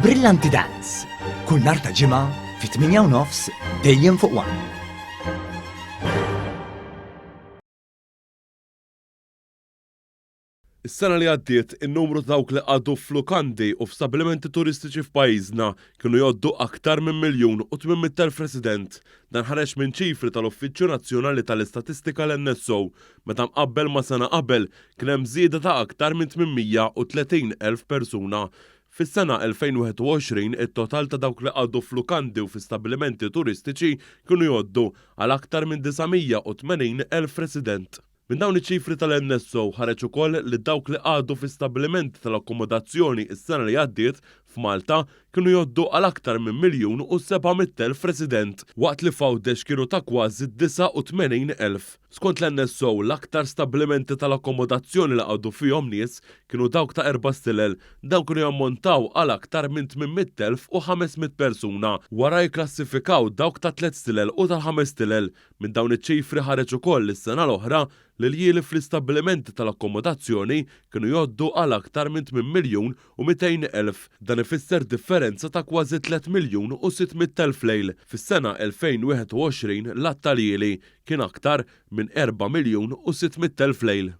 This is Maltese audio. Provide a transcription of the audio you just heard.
Brillanti Dance, kull nhar ta' Ġimgħa fit-8:30 dejjem fuq One. Is-sena li għaddiet, in-numru ta' dawk li qagħdu f'lukandi u f'stabbilimenti turistiċi f'pajjiżna kienu jgħoddu aktar minn 1,800,000 resident. Dan ħareġ minn ċifri tal-Uffiċċju Nazzjonali tal-Istatistika l-NSO. Meta mqabbel ma' sena qabel, kien hemm żieda ta' aktar minn 830,000 persuna. Fis-sena 2021, it-total ta' dawk li qagħdu f'lukandi u fi stabbilimenti turistiċi kienu jgħoddu għal aktar minn 980,000 resident. Minn dawn iċ-ċifri tal-NSO ħareġ ukoll li dawk li qagħdu fi stabbilimenti tal-akkomodazzjoni s-sena li għaddiet f'Malta kienu jgħoddu għal aktar minn 1,700,000 resident, waqt li f'Għawdex kienu ta' kważi 89,000. Skont l-NSO, l-aktar stabbilimenti tal-akkomodazzjoni li qagħdu fihom nies kienu dawk ta' erba' stilel, dawn kienu jammontaw għal aktar minn 800,500 persuna. Wara jikklassifikaw dawk ta' tliet stilel u tal-ħames stilel. Minn dawn iċ-ċifri ħareġ ukoll li s-sena l-oħra, l-iljieli fl-istabbilimenti tal-akkomodazzjoni kienu jgħoddu għal aktar minn 8,200,000. Dan ifisser differenza ta' kważi 3,600,000 lejl. Fis-sena 2021 l-għadd ta' ljieli kien aktar minn 4,600,000 lejl.